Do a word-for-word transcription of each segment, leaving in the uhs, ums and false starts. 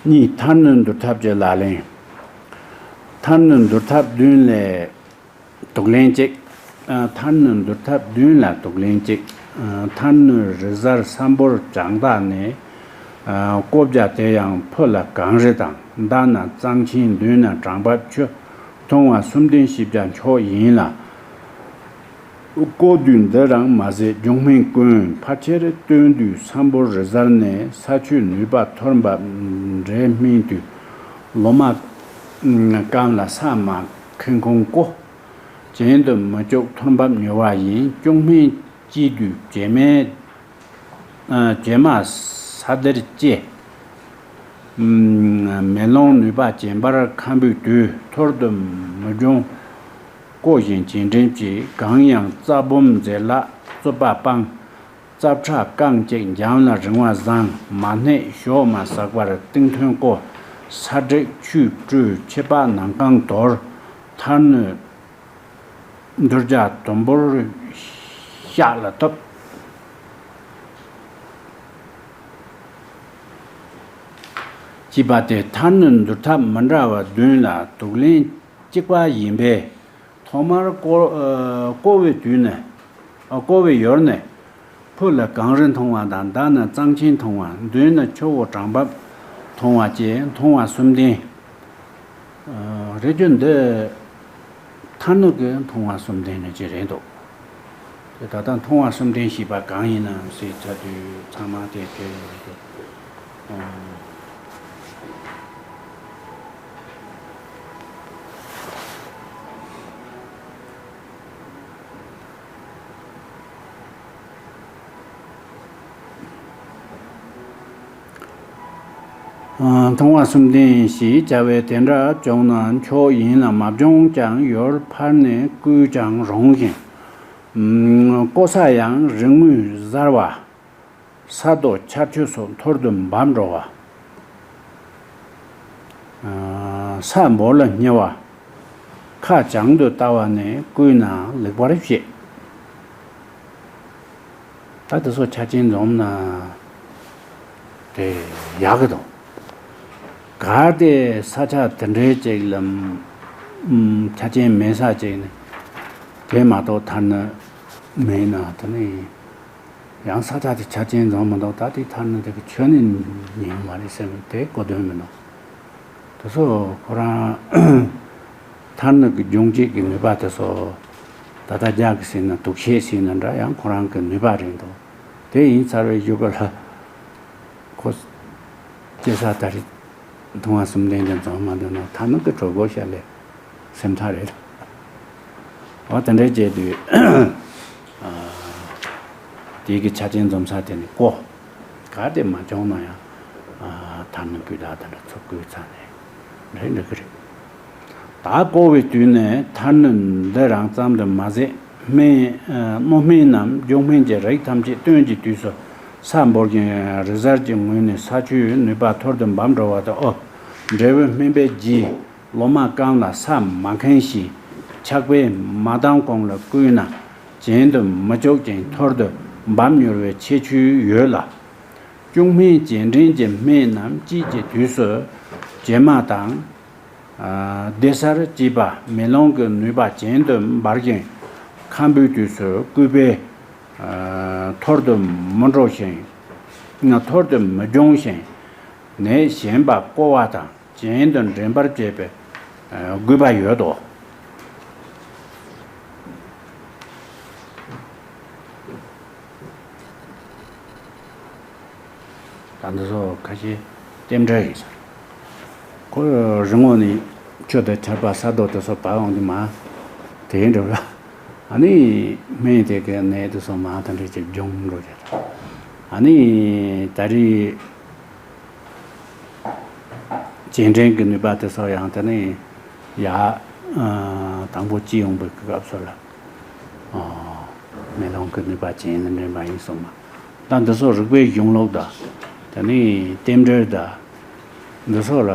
གཉིས། ཐར་ནུ་འདུར་ཐབས་ཀྱི་ལག་ལེན། ཐར་ནུ་འདུར་ཐབས་བདུན་ལས་དུག་ལེན་གཅིག། ཨ། ཐར་ནུ་འདུར་ཐབས་བདུན་ལ་དུག་ལེན་གཅིག། ཨ། ཐར་ནུ་རི་གཟར་ས་འབུར་བྱང་དག་ནས། ཨ། བསྐོ་བྱ་དེ་ཡང་ཕུ་ལ་གངས་རི་དང་། མདའ་ན་གཙང་ཆེན། མདུན་ན་བྲང་འབབ་ཆུ། མཐོང་བ་གསུམ་ལྡན་ཤེས་བྱ་མཆོག་ཡིན་ལ། བསྐོ་དུས་འདི་རང་མ་ཟད་ལྗོན་སྨན་དཀོན། ཕལ་ཆེར་སྟོན་དུས་ས་འབུར་རི་གཟར་ནས། ས་ཆུའི་ནུས་པ་ཐོར་འབབ་འདྲེས་སྨིན་དུས། ལོ་མ་སྐམ་ལ་ས་མ་ཁེངས་གོང་བསྐོ། གྱེན་དུ་མི་བཅུག་ཐོར་འབབ་མྱུར་བ་ཡིན། ལྗོན་སྨན་སྐྱེས་དུས་བྱེ་མའི། ཨ། བྱེ་མ་ས་དེར་སྐྱེ། ཨམ། མེ་ལོང་ནུས་པ་ཇེ་འབར་ཁམ་བུའི་དུས། ཐོར་དུ་མི་འབྱུང་བསྐོ་ཞིང་གྱེན་འདྲེན་གྱིས། གང་ཡང་རྩ་སྦོམ་མཛེ་ལ་རྩུབ་པ་སྤང་། རྩ་ཁྲག་རྐང་གཅིག་འཇམ་ལ་རིང་བ་བཟང་། མ་སྣད་ཞོ་མ་ཟག་པར་གཏིང་ཐུན་བསྐོ། ས་དྲེག་ཆུས་བཀྲུས་ཕྱི་པགས་ནང་རྐང་དོར། ཐར་ནུ་འདུར་བྱ་དུམ་བུར་ཤ་ལ་ཐོབ། ཅེས་པ་སྟེ། ཐར་ནུ་འདུར་ཐབས་མི་འདྲ་བ་བདུན་ལ་དུག་ལེན་གཅིག་པ་ཡིན་པས། ཐོག་མར་བསྐོ། ཨ། བསྐོ་བའི་དུས་ནས། ཨ། བསྐོ་བའི་ཡུལ་ནས། ཕུ་ལ་གངས་རི་མཐོང་བ་དང་། མདའ་ན་གཙང་ཆེན་མཐོང་བ། མདུན་ན་ཆུ་བོ་བྲང་འབབ་མཐོང་བ་བཅས་མཐོང་བ་གསུམ་ལྡན། ཨ། རེད། རྒྱུ་འདི་ཐར་ནུ་གི་མཐོང་བ་གསུམ་ལྡན་ནི་ཅིག་རེད་འདུག། དེ་ད་ལྟ་མཐོང་བ་གསུམ་ལྡན་ཞེས་པ་གང་ཡིན་ནམ་ཟེར་ཚར་དུས་ཚང་མ་དེ་བྲལ་ཡོད་རེད། ཨ། ཨ། མཐོང་བ་གསུམ་ལྡན་ཞེས་བྱ་བའི་དེ་འདྲ་བྱུང་ན་མཆོག་ཡིན་ལ། མ་བྱུང་ཀྱང་ཡུལ་ཕར་ནས་བསྐོས་ཀྱང་རུང་ཞིང་། ཨམ། བསྐོ་ས་ཡང་རི་ངོས་གཟར་བ། ས་རྡོ་ཆར་ཆུ་སོགས་འཐོར་དུ་འབབ་འགྲོ་བ། ཨ། ས་འབུར་ལ་སྙི་བ། ཁ་བྱང་དུ་ལྟ་བ་ནས་བསྐོས་ན་ལེགས་པར་བཤད། ད་དེ་ཚོ་ཆ་རྐྱེན་འཛོམས་ན་དེ་ཡག་གི་འདུག། གལ་ཏེ་ས་ཆ་དེ་འདྲའི་ཅིག་ལ། ཨམ། ཆ་རྐྱེན་མེད་ས་ཅིག་ནས་དེ་མ་གཏོགས་ཐར་ནུ་མེད་ན། དེ་ནི་ཡང་ས་ཆ་དེ་ཆ་རྐྱེན་འཛོམས་མི་འདུག། ད་དེ་ཐར་ནུ་དེ་གི་ཆོས་ནི་ཉན་མ་རེད་ཟེར་བ་དེ་གོ་དོན་མི་འདུག། དེ་ཚོ་ཁོ་རང་ཐར་ནུ་གི་སྦྱོང་བྱེད་ཀྱི་ནུས་པ་དེ་ཚོ་ད་ལྟ་རྒྱ་གི་ཟེར་ན་དུག་ཤེད་ཟེར་ན་འདྲ། ཡང་ཁོ་རང་གི་ནུས་པ་རེད་འདུག། དེ་ཡིན་ཚར་བའི་གཞུག་གུ་ལ་ཁོ་སྐྱེ་ས་ད་རེས་མཐོང་བ་གསུམ་ལྡན་དེ་འཛོམས་མ་འདུག་ན། ཐར་ནུ་གི་གྲོགས་པོ་ཤ་ལས་སེམས་ཐག་རེད། འོ་དེ་འདྲའི་བྱས་དུས། ཨ། དེ་གི་ཆ་རྐྱེན་འཛོམས་ས་དེ་ནི་བསྐོ། གལ་ཏེ་མ་བྱུང་ན་ཡང་། ཨ། ཐར་ནུ་སྤུས་དག་དེ་འདྲ་ཚོ་བསྐོས་ཚར་ནས་རེད་འགྲིག་གི་རེད། ད་བསྐོ་བའི་དུས་ནས་ཐར་ནུ་འདི་རང་ཙམ་དུ་མ་ཟད། སྨན། ཨ། རྣོ་སྨན་ནམ་ལྗོན་སྨན་གྱི་རིགས་ཐམས་ཅད་སྟོན་གྱི་དུས་སུ་ས་འབུར་ཞིང་རི་གཟར་གྱི་ངོས་ནས་ས་ཆུའི་ནུས་པ་འཐོར་དུ་འབབ་འགྲོ་བ་དང་། ཨོ། འབྲས་བུ་སྨིན་པའི་རྗེས། ལོ་མ་སྐམ་ལ་ས་མ་ཁེངས་ཤིང་ཆག་པས་མ་བསྡམས་གོང་ལ་བསྐོས་ན་གྱེན་དུ་མི་བཅུག་ཅིང་འཐོར་དུ་འབབ་མྱུར་བའི་ཁྱད་ཆོས་ཡོད་ལ། ལྗོན་སྨན་གྱེན་འདྲེན་གྱི་སྨན་རྣམས་དཔྱིད་ཀྱི་དུས་སུ་བྱེ་མ་དང་། ཨ། ལྡེ་གཟར་བཅས་པ་མེ་ལོང་གི་ནུས་པ་གྱེན་དུ་འབར་ཞིང་ཁམ་བུའི་དུས་སུ་བསྐོས་པས། ཨ། འཐོར་དུ་མི་འགྲོ་ཞིང་། འཐོར་དུ་མི་འབྱུང་ཞིང་། ནད་གཞན་པ་བསྐོ་བ་དང་། གྱེན་དུ་འདྲེན་པར་བྱེད་པའི་དགོས་པ་ཡོད་དོ། ད་འདི་ཚོ་ཁ་ཤས་རྟེན་འབྲེལ་ཡིན་ཟེར། ཁོ་རི་ངོས་ནས་ཆུ་དང་ཆར་པ་ས་རྡོ་དེ་ཚོ་བབས་འོང་དུས་མ། དེ་འདྲ་བ། ཨ་ནི་སྨན་དེ་གའི་ནད་དེ་ཚོ་མ་དེ་འདྲ་ཅིག་འབྱུང་འགྲོ་རྒྱུ་རེད། ཨ་ནི་ད་རེས། གྱེན་འདྲེན་གྱི་ནུས་པ་དེ་ཚོ་ཡང་དེ་ནས་ཡར། ཨ། དང་པོ་སྐྱེ་ཡོང་བའི་སྐབས་སུ་ལ། ཨ། མེ་ལོང་གི་ནུས་པ་གྱེན་དུ་འདྲེན་པ་ཡིན་གསུངས་པ། ད་འདི་ཚོ་རིག་པའི་གཞུང་ལུགས་དང་། དེ་ནས་རྟེན་འབྲེལ་དང་། འདི་ཚོ་ལ་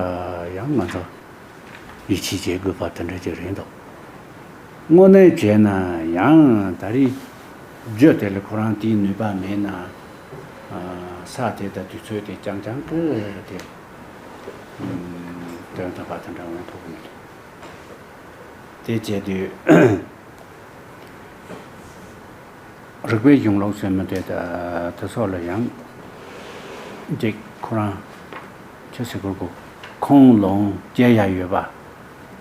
ཡང་ང་ཚོ་ཡིད་ཆེས་བྱེད་དགོས་པ་དེ་འདྲ་ཅིག་རེད་འདུག། དངོས་གནས་བྱས་ན་ཡང་ད་རེས་རྒྱུ་དེ་ལ་ཁོ་རང་དེའི་ནུས་པ་མེད་ན། ཨ། ས་དེ་དང་དུས་ཚོད་དེ་རྐྱང་རྐྱང་གི་དེ། དོན་དམ་པ་དེ་འདྲ་འོང་ཐུབ་ཀྱི་མི་འདུག་དེ་བྱས་དུས། རིག་པའི་གཞུང་ལུགས་ཟེར་མི་དེ་ད་དེ་སོགས་ལ་ཡང་ཅིག་ཁོ་རང་ཅི་ཟེར་དགོས་གོ། ཁུངས་ལུང་བཅད་ཡ་ཡོད་པ།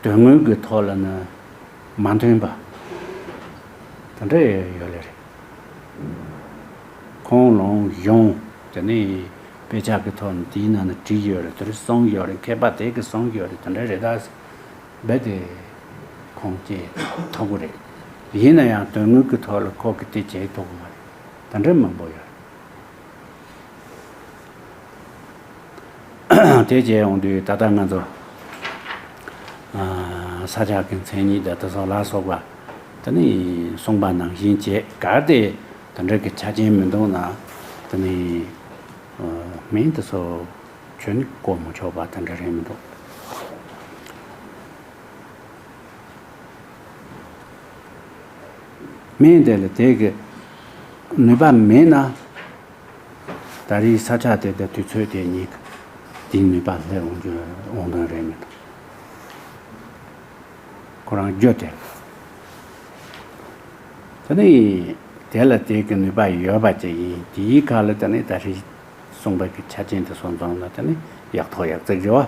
དོན་དངོས་ཀྱི་ཐོག་ལ་ནི་མ་མཐུན་པ་དེ་འདྲ་ཡོད་ལེ་རེད། ཁུངས་ལུང་གཞུང་དེ་ནི་དཔེ་ཆ་གི་ཐོག་ནས་དེའི་ནང་ན་བྲིས་ཡོད་རེད། དེ་རིགས་གསུངས་ཡོད་རེད། མཁས་པ་དེ་གིས་གསུངས་ཡོད་རེད། དེ་འདྲ་རེད་ད། རྦད་དེ་ཁུངས་སྐྱེལ་ཐུབ་ཀྱི་རེད། ཡིན་ན་ཡང་དོན་དངོས་ཀྱི་ཐོག་ལ་ཁོ་གིས་དེ་བྱེད་ཐུབ་ཀྱི་མ་རེད། དེ་འདྲ་མང་པོ་ཡོད་རེད། དེ་བྱས་ཡོང་དུས་ད་ལྟ་ང་ཚོ་ཨ་ས་ཆ་གི་མཚན་ཉིད་དང་དེ་ཚོ་ལ་སོགས་པ་དེ་ནི་གསུངས་པ་ནང་བཞིན་བྱས། གལ་ཏེ་དེ་འདྲ་གི་ཆ་རྐྱེན་མི་འདུག་ན་དེ་ནི་ཨ་མིང་དེ་ཚོ་ཁྱོན་ནས་བཀོལ་མི་ཆོག་པ་དེ་འདྲ་རེད་མི་འདུག་མིང་དེ་ལ་དེ་གི་ནུས་པ་མེད་ན། ད་རེས་ས་ཆ་དེ་དང་དུས་ཚོད་དེ་གཉིས་ཀ་དེའི་ནུས་པ་སླེབས་འོང་རྒྱུ་འོང་དོན་རེད་མི་འདུག་ཁོ་རང་རྒྱུ་དེ། དེ་ནི་དེ་ལ་དེ་གི་ནུས་པ་ཡོད་པ་ཅིག་ཡིན། དེའི་ཁ་ལ་དེ་ནི་ད་རེས་གསུངས་པའི་གི་ཆ་རྐྱེན་དེ་སོང་ཙང་ལ་དེ་ནི་ཡག་ཐོག་ཡག་བརྩེགས་རེད་བ།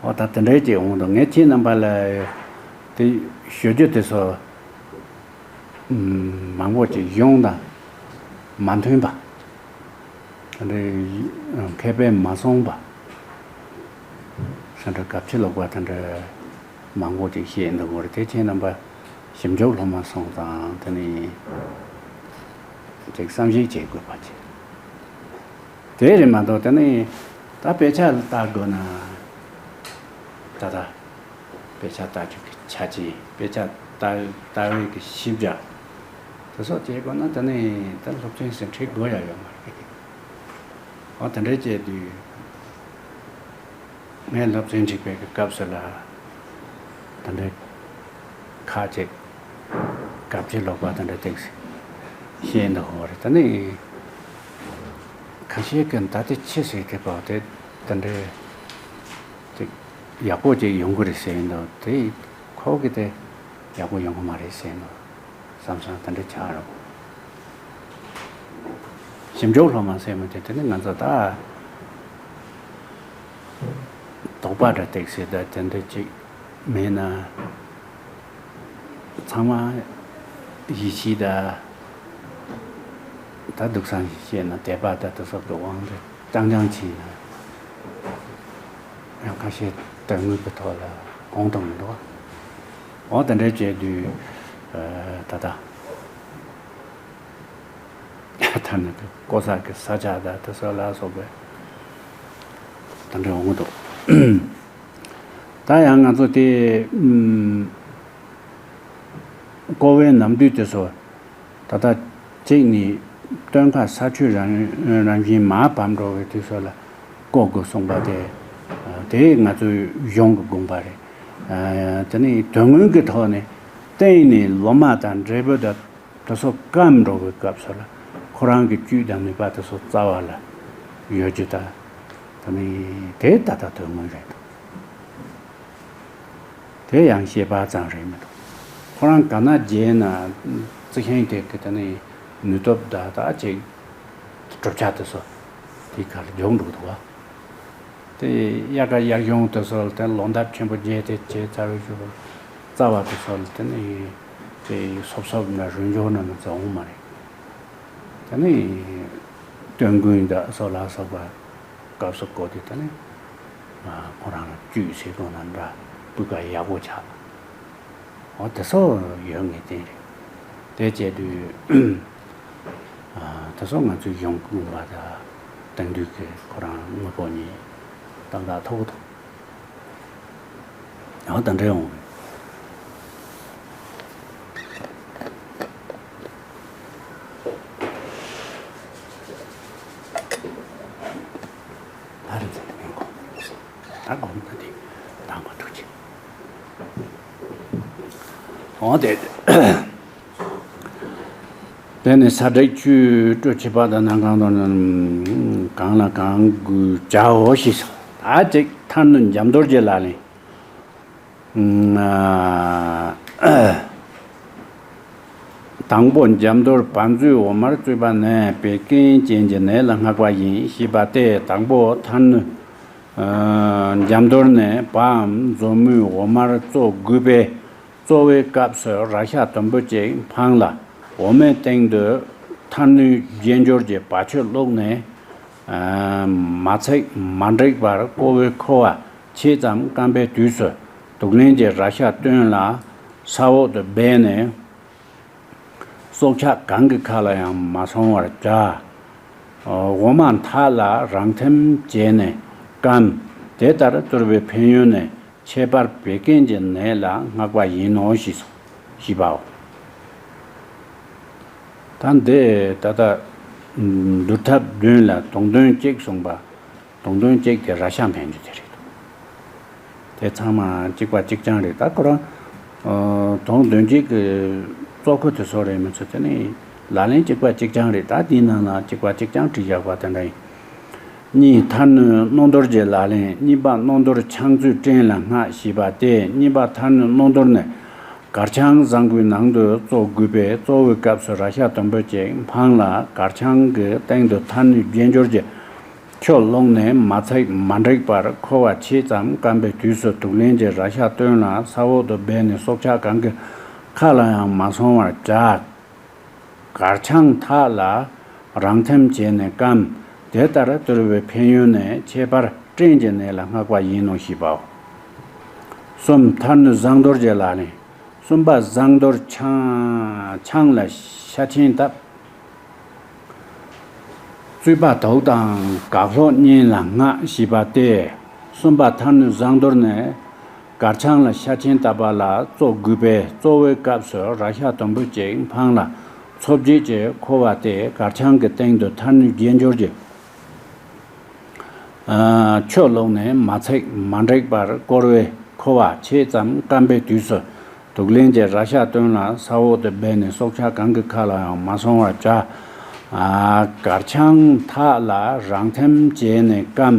འོ་ད་དེ་འདྲའི་ཅིག་འོང་དོན། ངས་ཁྱེད་རྣམ་པ་ལ་དེ་ཞུ་རྒྱུ་དེ་ཚོ་མང་པོ་ཅིག་གཞུང་དང་མ་མཐུན་པ། དེ་འདྲའི་མཁས་པས་མ་གསུངས་པ། ས་འདྲ་གབ་ཆེ་ལོག་པ་དེ་འདྲ་མང་པོ་ཅིག་བཤད་འདུག་གོ་རེད། དེ་ཁྱེད་རྣམ་པ་ཞིབ་འཇུག་སློབ་མ་སོང་ཙང་དེ་ནི་ཅིག་བསམ་གཞིག་བྱེད་དགོས་པ་ཅིག་དེ་རེད་མ་གཏོགས་དེ་ནི་ད་དཔེ་ཆ་ལ་ལྟ་དགོས་ན། ད་ལྟ་དཔེ་ཆ་ལྟ་རྒྱུ་གི་ཆ་རྐྱེན། དཔེ་ཆ་ལྟ་ལྟ་བའི་གི་ཞིབ་ཆ་དེ་སོགས་བྱེད་དགོས་ན་དེ་ནི་ད་སློབ་ཚན་ཟིན་ཁྲིད་དགོས་ཡ་ཡོད་མ་རེད། འོ་དེ་འདྲའི་བྱས་དུས། ངས་སློབ་ཚན་ཁྲིད་པའི་གི་སྐབས་སུ་ལ་དེ་འདྲའི་ཁ་ཅིག་གབ་ཆེ་ལོག་པ་དེ་འདྲ་ཏིག་བཤད་འདུག་གོ་རེད། ད་ནི་ཁ་ཤས་ཀྱིས་ད་དེ་ཆི་ཟེར་དེ་གོ་དེ་དེ་འདྲའི་ཅིག་ཡག་པོ་ཅིག་ཡོང་གི་རེད་ཟེར་འདུག་དེ་ཁོ་གི་དེ་ཡག་པོ་ཡོང་གི་མ་རེད་ཟེར་འདུག་བསམ་བསམ་དེ་འདྲ་ཆགས་རོགས། ཞིབ་འཇུག་སློབ་མ་ཟེར་མི་དེ་དེ་ནི་ང་ཚོ་ད་དོགས་པ་འདྲ་ཏིག་ཟེར་ད་དེ་འདྲ་ཅིག་མེད་ན། ཚང་མ་ཡིད་ཆེས་ད་ད་འདུག་སང་ཞིག་བཤད་ན་དད་པ་ད་དེ་སོགས་ཀྱི་དབང་དུ་རྐྱང་རྐྱང་ཕྱིན་ན་ཡང་ཁ་ཤས་དོན་དངོས་ཀྱི་ཐོག་ལ་གོང་དུ་མི་འགྲོ། འོ་དེ་འདྲའི་བྱས་དུས་ད་ལྟ་ད་ནི་གི་ཀོ་ས་གི་ས་ཆ་ད་དེ་སོགས་ལ་སོགས་པའི་དེ་འདྲའི་འོང་གི་འདུག་ད་ཡང་ང་ཚོ་དེ་ཨུམ། ཀོ་བའི་ནམ་དུས་དེ་ཚོ་ད་ལྟ་གཅིག་ནི་སྟོན་ཁ་ས་ཆུ་རང་རང་བཞིན་མར་བབས་འགྲོ་བའི་དུས་ཚོད་ལ་ཀོ་དགོས་གསུངས་པ་དེ། དེ་ང་ཚོའི་གཞུང་གི་དགོངས་པ་རེད། དེ་ནི་དོན་དངོས་ཀྱི་ཐོག་ནས་གཏན་ནས་ལོ་མ་དང་འབྲས་བུ་དང་དེ་ཚོ་སྐམ་འགྲོ་བའི་སྐབས་སུ་ལ་ཁོ་རང་གི་བཅུད་དང་ནུས་པ་དེ་ཚོ་རྩ་བ་ལ་ཡོད་རྒྱུ་དང་། དེ་ནི་དེ་ད་ལྟ་དོན་དངོས་རེད་འདུག་དེ་ཡང་བཤད་པ་ཙམ་རེད་མི་འདུག་ཁོ་རང་ག་ན་རྗེས་ན་རྩི་ཤིང་དེ་གི་དེ་ནི་ནུས་སྟོབས་ད་ལྟ་ཅིག་གྲུབ་ཆ་དེ་ཚོ་དེ་ག་ལ་འཇོག་འགྲོ་འདུག་བ། དེ་དབྱར་ཁ་དབྱར་གཞུང་དེ་ཚོ་ལ་དེ་ལོ་འདབ་ཆེན་པོ་རྒྱས་ཏེ་བྱས་ཚར་བའི་གཞུག་རྩ་བ་དེ་ཚོ་ལ་དེ་ནི་དེ་སོབ་སོབ་ན་རུལ་འཇོག་ན་མི་ཚོ་འོང་མ་རེད། དེ་ནི་སྟོན་དགུན་དང་སོགས་ལ་སོགས་པ་སྐབས་སུ་བཀོད་དེ་དེ་ནི་ཁོ་རང་ལ་བཅུད་ཟེར་དགོས་ན་འདྲ་སྤུས་ཀ་ཡག་པོ་ཆགས། འོ་དེ་ཚོ་ཡོད་ངེས་གཏན་རེད། དེ་བྱས་དུས་དེ་ཚོ་ང་ཚོའི་གཞུང་དགོངས་པ་དང་དེང་དུས་ཀྱི་ཁོ་རང་དངོས་པོ་གཉིས་ཏག་ཏག་ཐུག་ཐུག་ཡང་ད་འདྲ་ཡོང་བས། ད་རེས་ཚེ་ངན་གོ་ད་གོམ་ད་དེ་དང་པ་ཐུག་ཅིག་འོ་དེ། དེ་ནས་ས་དྲེག་ཆུས་སྤྲོ་བྱེད་པ་དང་ནམ་གང་དང་གང་ལ་གང་དགོས་བྱའོ་ཞེས་སོ། ད་ཅིག་ད། མཐར་གནོད་འཇམ་རྡོར་གྱི་ལག་ལེན། དང་པོ་འཇམ་རྡོར་བ་མཛོད་འོག་མར་བཙུད་པ་ནི་བད་ཀན་ཅན་གྱི་ནད་ལ་བསྔགས་པ་ཡིན་ཞེས་པ་སྟེ། དང་པོ་མཐར་གནོད་འཇམ་རྡོར་ནི་བའམ་མཛོ་མོའི་འོག་མར་བཙུགས་དགོས་པས། གཙོ་བོའི་སྐབས་སུ་རཀྵ་དུམ་བུ་གཅིག་འཕངས་ལ། འོ་མའི་སྟེང་དུ་མཐར་གནོད་རྒྱས་འགྱུར་གྱི་བ་ཕྱུར་བླུགས་ནས། མ་ཚིག་མ་འགྲིག་པར་བསྐོལ་བའི་ཁུ་བ་ཕྱེད་ཙམ་སྐམ་པའི་དུས་སུ། དུག་ལེན་གྱི་རཀྵ་བཏོན་ལ། ས་འོག་ཏུ་སྦས་ནས། སྲོག་ཆགས་གང་གི་ཁ་ལ་ཡང་མ་སོང་བར་བྱ། འོ་མ་འཐག་ལ་རང་ཐེམ་བྱས་ནས་སྐམ། དེ་ལྟར་བཏུར་བའི་ཕན་ཡོན་ནི། ཁྱད་པར་བད་ཀན་གྱི་ནད་ལ་བསྔགས་པ་ཡིན་ནོ་ཞེས་སོ། ཞེས་པའོ། ད་འདི་ད་ལྟ་བསྡུར་ཐབས་བདུན་ལ་དོང་དོན་གཅིག་གསུངས་པ། དོང་དོན་གཅིག་དེ་རཀྵ་འཕེན་རྒྱུ་དེ་རེད་འདུག་དེ་ཚང་མ་གཅིག་པ་གཅིག་རྐྱང་རེད། ད་ཁོ་རང་དོང་དོན་གཅིག་གི་གཙོ་ཁུ་དེ་སོགས་རེད་མི་ཚོ། དེ་ནི་ལག་ལེན་གཅིག་པ་གཅིག་རྐྱང་རེད། ད་དེའི་ནང་ལ་གཅིག་པ་གཅིག་རྐྱང་བྲིས་བཞག་པ་དེ་འདྲ་ཡིན། གཉིས། མཐར་གནོད་སྣོད་འདོར་གྱི་ལག་ལེན། གཉིས་པ། སྣོད་འདོར་ཆང་བཙོས་སྐྲན་ལ་བསྔགས་ཞེས་པ་སྟེ། གཉིས་པ། མཐར་གནོད་སྣོད་འདོར་ནི། གར་ཆང་བཟང་པོའི་ནང་དུ་བཙོ་དགོས་པས། གཙོ་བོའི་སྐབས་སུ་རཀྵ་དུམ་བུ་གཅིག་འཕངས་ལ། གར་ཆང་གི་སྟེང་དུ་མཐར་གནོད་རྒྱས་འགྱུར་གྱི་ཆུ་བླུགས་ནས། མ་ཚིག་མ་འགྲིག་པར་ཁུ་བ་ཕྱེད་ཙམ་སྐམ་པའི་དུས་སུ། དུག་ལེན་གྱི་རཀྵ་བཏོན་ལ། ས་འོག་ཏུ་སྦས་ནས། སྲོག་ཆགས་གང་གི་ཁ་ལ་ཡང་མ་སོང་བར་བྱ། གར་ཆང་འཐག་ལ་རང་ཐེམ་བྱས་ནས་སྐམ། དེ་ལྟར་བཏུར་བའི་ཕན་ཡོན་ནི། ཁྱད་པར་སྐྲན་གྱི་ནད་ལ་བསྔགས་པ་ཡིན་ནོ་ཞེས་པའོ། གསུམ། མཐར་གནོད་བཟང་འདོར་གྱི་ལག་ལེན། གསུམ་པ། བཟང་འདོར་ཆང་ཆང་ལ་ཤ་ཆེན་བཏབ། བཙོས་པ་དུག་དང་གག་ལྷོག་གཉིས་ལ་བསྔགས་ཞེས་པ་སྟེ། གསུམ་པ། མཐར་གནོད་བཟང་འདོར་ནི། གར་ཆང་ལ་ཤ་ཆེན་བཏབ་པ་ལ་བཙོ་དགོས་པས། གཙོ་བོའི་སྐབས་སུ་རཀྵ་དུམ་བུ་གཅིག་འཕངས་ལ། འཚོ་བྱེད་ཀྱི་ཁུ་བ་དེ་གར་ཆང་གི་སྟེང་དུ་མཐར་གནོད་རྒྱས་འགྱུར་གྱི་ཆུ་བླུགས་ནས། མ་ཚིག་མ་འགྲིག་པར་བསྐོལ་བའི་ཁུ་བ་ཕྱེད་ཙམ་སྐམ་པའི་དུས་སུ། དུག་ལེན་གྱི་རཀྵ་བཏོན་ལ། ས་འོག་ཏུ་སྦས་ནས། སྲོག་ཆགས་གང་གི་ཁ་ལ་ཡང་མ་སོང་བར་བྱ། གར་ཆང་འཐག་ལ་རང་ཐེམ་བྱས་ནས་སྐམ།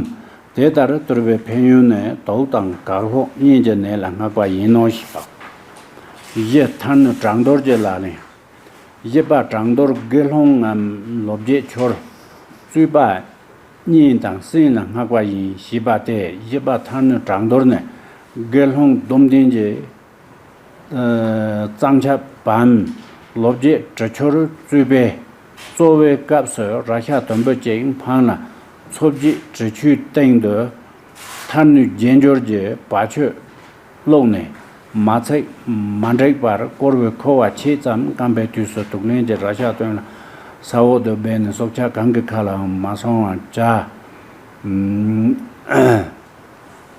དེ་ལྟར་བཏུར་བའི་ཕན་ཡོན་ནི། དུག་དང་གག་ལྷོག་གཉིས་ཀྱི་ནད་ལ་བསྔགས་པ་ཡིན་ནོ་ཞེས་པ། བཞི། མཐར་གནོད་གྲང་འདོར་གྱི་ལག་ལེན། བཞི་པ། གྲང་འདོར་དགེ་སློང་ངམ་ལོ་བརྒྱད་ཆོར་བཙོས་པ་གཉིས་དང་སྲན་ལ་བསྔགས་པ་ཡིན་ཞེས་པ་སྟེ། བཞི་པ། མཐར་གནོད་གྲང་འདོར་ནི། དགེ་སློང་སྡོམ་ལྡན་གྱི་གཙང་ཆབ་བམ་ལོ་བརྒྱད་དྲི་ཆུར་བཙོས་པས། གཙོ་བོའི་སྐབས་སུ་རཀྵ་དུམ་བུ་གཅིག་འཕངས་ལ། འཚོ་བྱེད་དྲི་ཆུའི་སྟེང་དུ་མཐར་གནོད་རྒྱས་འགྱུར་གྱི་བ་ཕྱུར་བླུགས་ནས། མ་ཚིག་མ་འགྲིག་པར་བསྐོལ་བའི་ཁུ་བ་ཕྱེད་ཙམ་སྐམ་པའི་དུས་སུ། དུག་ལེན་གྱི་རཀྵ་བཏོན་ལ། ས་འོག་ཏུ་སྦས་ནས། སྲོག་ཆགས་གང་གི་ཁ་ལའང་མ་སོང་བར་བྱ།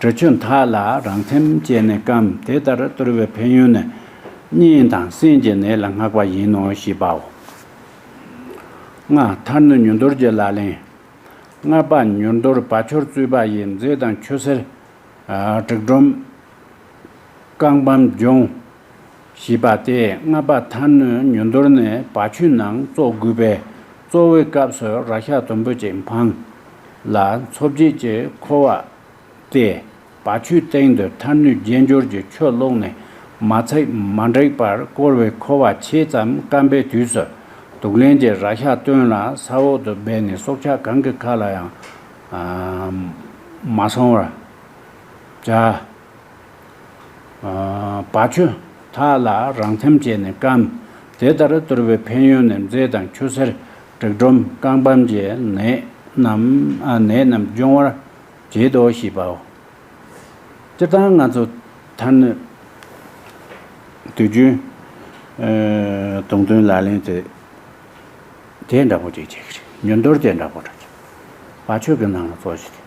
དྲི་ཆུ་འཐག་ལ་རང་ཐེམ་བྱས་ནས་སྐམ། དེ་ལྟར་བཏུར་བའི་ཕན་ཡོན་ནི། གཉིས་དང་སྲན་གྱི་ནད་ལ་བསྔགས་པ་ཡིན་ནོ་ཞེས་པའོ། ལྔ། མཐར་གནོད་མྱུར་འདོར་གྱི་ལག་ལེན། ལྔ་པ། མྱུར་འདོར་བ་ཕྱུར་བཙོས་པ་ཡི། མཛེ་དང་ཆུ་སེར་དྲེག་སྒྲོམ་རྐང་པམ་སྦྱོང་ཞེས་པ་སྟེ། ལྔ་པ། མཐར་གནོད་མྱུར་འདོར་ནི། བ་ཕྱུར་ནང་བཙོ་དགོས་པས། གཙོ་བོའི་སྐབས་སུ་རཀྵ་དུམ་བུ་གཅིག་འཕངས་ལ། འཚོ་བྱེད་ཀྱི་ཁུ་བ་སྟེ། བ་ཕྱུར་སྟེང་དུ་མཐར་གནོད་རྒྱས་འགྱུར་གྱི་ཆུ་བླུགས་ནས། མ་ཚིག་མ་འགྲིག་པར་བསྐོལ་བའི་ཁུ་བ་ཕྱེད་ཙམ་སྐམ་པའི་དུས་སུ། དུག་ལེན་གྱི་རཀྵ་བཏོན་ལ། ས་འོག་ཏུ་སྦས་ནས། སྲོག་ཆགས་གང་གི་ཁ་ལ་ཡང་མ་སོང་བར་བྱ། བ་ཕྱུར་འཐག་ལ་རང་ཐེམ་བྱས་ནས་སྐམ། དེ་ལྟར་བཏུར་བའི་ཕན་ཡོན་ནི། མཛེ་དང་ཆུ་སེར་དྲེག་སྒྲོམ་རྐང་པམ་གྱི་ནད་རྣམས་ནད་རྣམས་སྦྱོང་བར་བྱེད་དོ་ཞེས་པའོ། སྤྱིར་བཏང་ང་ཚོ་མཐར་གནོད་དུས་རྒྱུན་དོན་ལག་ལེན་དེ་དེ་འདྲ་པོ་ཅིག་བྱེད་ཀྱི་རེད། མྱུར་འདོར་དེ་འདྲ་པོ་འདྲ་ཅིག་བ་ཕྱུར་གྱི་ནང་ལ་གཙོ་ཆེ་སྟེ།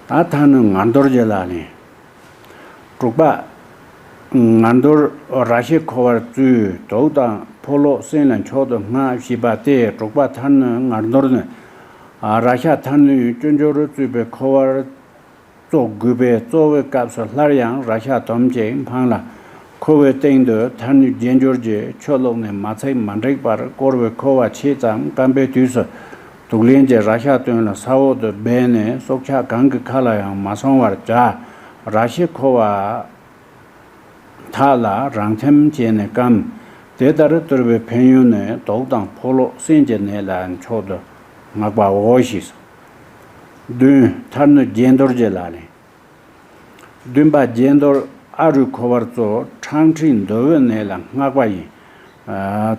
ད་མཐར་གནོད་ངར་འདོར་གྱི་ལག་ལེན། དྲུག་པ། ངར་འདོར་ར་ཤའི་ཁུ་བར་བཙོས། དུག་དང་ཕོ་ལོག་སྲན་ལ་མཆོག་ཏུ་བསྔགས་ཞེས་པ་སྟེ། དྲུག་པ། མཐར་གནོད་ངར་འདོར་ནི། ར་ཤ་མཐར་གནོད་སྐྱོ་འགྱུར་བཙོས་པའི་ཁུ་བར། སོགས་དགོས་པས། རྩོལ་བའི་སྐབས་སུ་སླར་ཡང་རཀྵ་དུམ་གཅིག་འཕངས་ལ། འཁོར་བའི་སྟེང་དུ་མཐར་གནོན་རྒྱས་འགྱུར་གྱི་ཆུ་བླུགས་ནས་མ་ཚིག་མ་འགྲིག་པར་བསྐོར་བའི་འཁོར་བ་ཆེ་ཙམ་སྐམ་པའི་དུས་སུ། དུག་ལེན་གྱི་རཀྵ་བཏོན་ལ་ས་འོག་ཏུ་སྦས་ནས་སྲོག་ཆགས་གང་གི་ཁ་ལ་ཡང་མ་སོང་བར་བྱ། རཀྵ་འཁོར་བ་མཐའ་ལ་རང་ཐིམ་བྱས་ནས་སྐམ། དེ་ལྟར་དུར་བའི་ཕན་ཡོན་ནི། དུག་དང་ཕོ་ལོག་སྲིན་གྱི་ནད་ལ་མཆོག་ཏུ་བསྔགས་པའོ་ཞེས་སོ། བདུན། མཐར་གནོན་རྒྱས་འགྱུར་གྱི་ལག་ལེན། བདུན་པ། རྒྱས་འགྱུར་ཨ་རུ་འཁོར་བར་རྩོལ། ཁྲག་མཁྲིས་འདུ་བའི་ནད་ལ་བསྔགས་པ་ཡིན།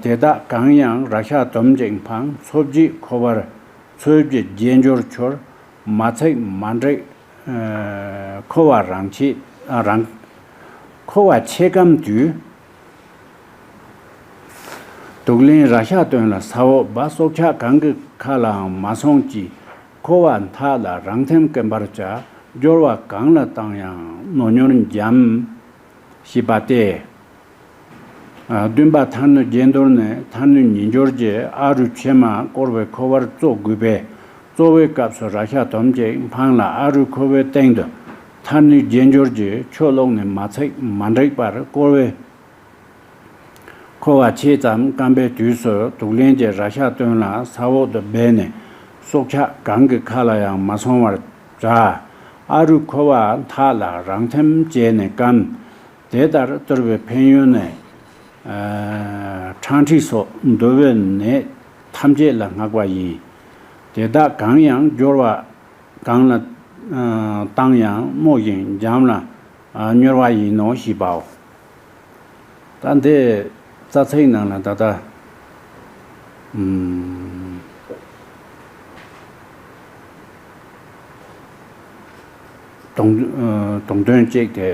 དེ་དག་གང་ཡང་རཀྵ་དུམ་གཅིག་འཕངས། འཚོ་བྱེད་འཁོར་བར་ཚོས་ཀྱི་རྒྱས་འགྱུར་འཆོར། མ་ཚིག་མ་འགྲིག་འཁོར་བ་རང་ཆེ་རང་འཁོར་བ་ཆེ་སྐམ་དུས། དུག་ལེན་རཀྵ་བཏོན་ལ་ས་འོག་སྦ། སྲོག་ཆགས་གང་གི་ཁ་ལའང་མ་སོང་ཅིག་འཁོར་བ་མཐའ་ལ་རང་ཐིམ་སྐམ་པར་བྱ། སྦྱོར་བ་གང་ལ་བཏང་ཡང་ནོར་ཉོར་འཇམ། ཞེས་པ་སྟེ། བདུན་པ། མཐར་གནོན་རྒྱས་འགྱུར་ནི། མཐར་གནོན་ཉིས་འགྱུར་གྱི་ཨ་རུ་ཕྱེ་མ་བསྐོར་བའི་འཁོར་བར་རྩོལ་དགོས་པས། རྩོལ་བའི་སྐབས་སུ་རཀྵ་དུམ་གཅིག་འཕངས་ལ་ཨ་རུ་འཁོར་བའི་སྟེང་དུ་མཐར་གནོན་རྒྱས་འགྱུར་གྱི་ཆུ་བླུགས་ནས་མ་ཚིག་མ་འགྲིག་པར་བསྐོར་བའི་འཁོར་བ་ཆེ་ཙམ་སྐམ་པའི་དུས་སུ། དུག་ལེན་གྱི་རཀྵ་བཏོན་ལ་ས་འོག་ཏུ་སྦས་ནས་སྲོག་ཆགས་གང་གི་ཁ་ལ་ཡང་མ་སོང་བར་བྱ། ཨ་རུ་འཁོར་བ་མཐའ་ལ་རང་ཐིམ་བྱས་ནས་སྐམ། དེ་ལྟར་དུར་བའི་ཕན་ཡོན་ནི། ཁྲག་མཁྲིས་སོགས་འདུ་བའི་ནད་ཐམས་ཅད་ལ་བསྔགས་པ་ཡིན། དེ་དག་གང་ཡང་སྦྱོར་བ་གང་ལ་བཏང་ཡང་རྨོ་ཞིང་འཇམ་ལ་མྱུར་བ་ཡིན་ནོ་ཞེས་པའོ། ད་འདི་རྩ་ཚིག་ནང་ལ་ད་ལྟ་ཨམ། དོན་ཨ། དོན་གཅིག་དེ་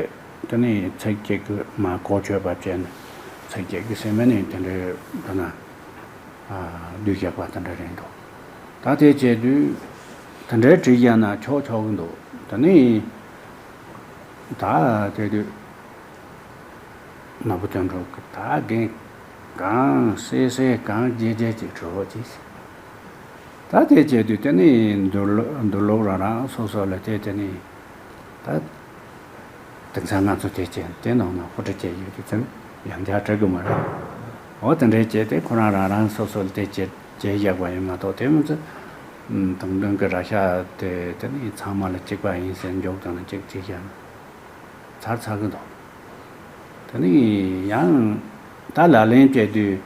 དེ་ནས་ཚིག་གཅིག་གི་མ་གོ་ཆོད་པ་བྱས་ནས་ཚིག་གཅིག་གི་སེམས་ནས་དེ་འདྲའི་ད་ན་ཨ། བསྡུས་བཞག་པ་དེ་འདྲ་རེད་འདུག་ད་དེ་བྱས་དུས་དེ་འདྲའི་བྲིས་བཞག་ན་ཆོག་ཆོག་གི་འདུག་དེ་ནས་ད་དེ་དུས། ནོར་བུ་དོན་གྲུབ་ཀྱིས་ད་རྒན་གང་གསལ་གསལ་གང་རྒྱས་རྒྱས་ཀྱི་བྲིས་རོགས་གྱིས། ད་དེ་བྱས་དུས་དེ་ནི་འདུར་ལོ་འདུར་ལོག་རང་རང་སོ་སོ་ལ་དེ་དེ་ནི་ད་དེང་སང་ང་ཚོ་དེ་བྱས་དེ་ནང་ན་ཧུར་ཁྲིད་བྱས་ཡོད་དུས་ཙམ་ཡང་བསྐྱར་བྲི་དགོས་མ་རེད། འོ་དེ་འདྲའི་བྱས་ཏེ་ཁོ་རང་རང་རང་སོ་སོ་ལ་དེ་བྱས་བྱས་བཞག་པ་ཡིན་མ་གཏོགས་དེ་མི་ཚེ་དང་དོན་གྱི་ར་ཤ་དེ་དེ་ནི་ཚང་མ་ལ་གཅིག་པ་ཡིན་ཟེར་འཇོག་དང་ལ་གཅིག་བྱས་བཞག་ན། ཚར་ཚར་གི་འདུག་དེ་ནི་ཡང་ད་ལག་ལེན་བྱེད་དུས་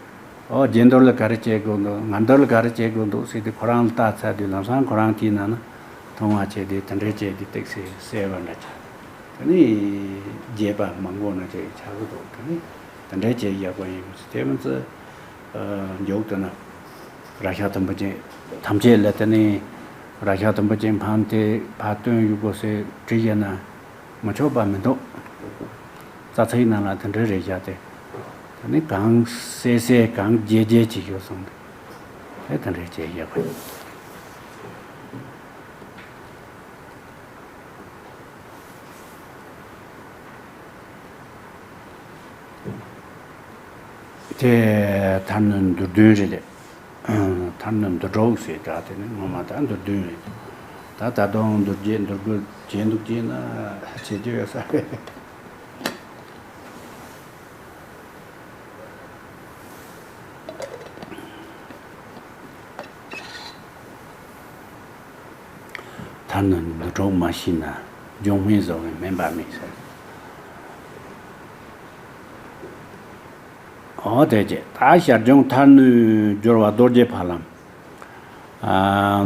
ཨོ་རྗེས་འདོར་ལ་ག་རེ་བྱེད་དགོས་འདུག་ངར་འདོར་ལ་ག་རེ་བྱེད་དགོས་འདུག་ཟེར་དུས་ཁོ་རང་ལ་ལྟ་ཚར་དུས་ལམ་སང་ཁོ་རང་དེའི་ནང་ན་མཐོང་བ་བྱས་དུས་དེ་འདྲའི་བྱས་དུས་ཏོག་ཙམ་གསལ་བ་འདྲ་ཆགས། དེ་ནི་རྒྱས་པ་མང་པོ་ན་བྱས་ཆགས་གི་འདུག་དེ་ནི་དེ་འདྲའི་བྱས་ཡག་པོ་ཡིན་མི་སྲིད་དེ་མི་ཚེ་མཇུག་ཏུ་ན་ར་ཤ་དུམ་བུ་ཅན་ཐམས་ཅད་ལ་དེ་ནི་ར་ཤ་དུམ་བུ་ཅན་ཕམ་སྟེ་ཕར་བཏོན་ཡོད་དགོས་ཟེར་བྲིས་བཞག་ན། མི་ཆོག་པ་མི་འདུག་རྩ་ཚིག་ནང་ལ་དེ་འདྲ་རེད་བཞག་སྟེ། དེ་ནི་གང་གསལ་གསལ་གང་རྒྱས་རྒྱས་ཅིག་ཡོད་སོང་སྟེ། དེ་དེ་འདྲ་བྱས་བཞག་པ་ཡིན། དེ་མཐར་གནོན་མདོར་བསྡུས་རེད། མཐར་གནོན་མདོར་བསྡུས་ཟེར་སྒྲ་དེ་ནི་ངོ་མ་ད་མདོར་བསྡུས་རེད། ད་ད་དུང་མདོར་བསྡུས་མདོར་བསྡུས་བྱེད་འདུག་ཅེ་ན་བྱེད་རྒྱུ་ཡོད་ས་རེད། མཐར་གནོན་མདོར་བསྡུས་མ་ཤེས་ན་སྦྱོར་སྨན་བཟོ་བའི་སྨན་པ་མེད་ཟེར། འོ་དེ་བྱས་ད་ཞར་བྱུང་མཐར་གནོན་སྦྱོར་བ་རྡོ་རྗེ་ཕ་ལམ།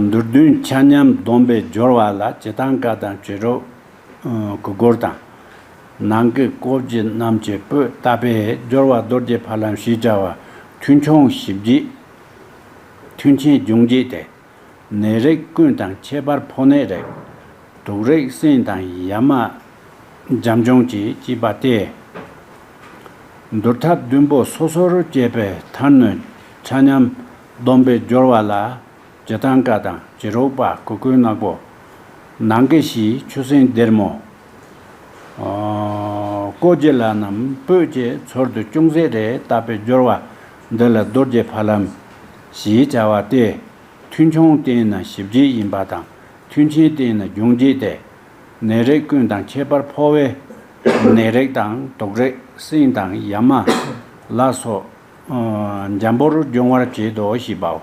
མདོར་བསྡུས་ཆ་མཉམ་སྡོམ་པའི་སྦྱོར་བ་ལ་ཇི་ལྟར་བཀའ་དང་བྱེ་བྲག་གི་སྒོར་དང་། ནང་གི་བཀོད་ཀྱི་རྣམ་བཅད་པོད་བཏབ་པའི་སྦྱོར་བ་རྡོ་རྗེ་ཕ་ལམ་ཞེས་བྱ་བ་མཐུན་ཕྱོགས་ཞི་བྱེད། མཐུན་རྐྱེན་འབྱུང་བྱེད་དེ། ནད་རིགས་ཀུན་དང་ཁྱད་པར་ཕོ་ནད་རིགས། དུག་རིགས་སྲིན་དང་ཡ་མ་འབྱམ་འབྱུང་གིས་བཅས་པ་སྟེ། འདུལ་ཐབས་བདུན་པོ་སོ་སོར་བཅད་པའི་མཐར་གནོན་ཆ་མཉམ་སྡོམ་པའི་སྦྱོར་བ་ལ། ཇི་ལྟར་བཀའ་དང་བྱེ་བྲག་པ་གི་གོས་ནག་པོ། ནང་གི་ཞེས་ཆུ་སྲིན་སྡེར་མོ། ཨོ། བཀོད་ཀྱི་ལ་རྣམས་སྤོས་ཀྱི་ཚུལ་དུ་ཅུང་ཟད་རེ་བཏབ་པའི་སྦྱོར་བ་འདི་ལ་རྡོ་རྗེ་ཕ་ལམ་ཞེས་བྱ་བ་སྟེ། མཐུན་ཕྱོགས་བསྟན་ན་ཞི་བྱེད་ཡིན་པ་དང་མཐུན་རྐྱེན་བསྟན་ན་འབྱུང་བྱེད་དེ། ནད་རིགས་ཀུན་དང་ཁྱད་པར་ཕོ་བའི་ནད་རིགས་དང་དུག་རིགས་སྲིན་དང་ཡ་མ་ལ་སོགས་འཇམ་པོར་སྦྱོང་བར་བྱེད་དོ་ཞེས་པའོ།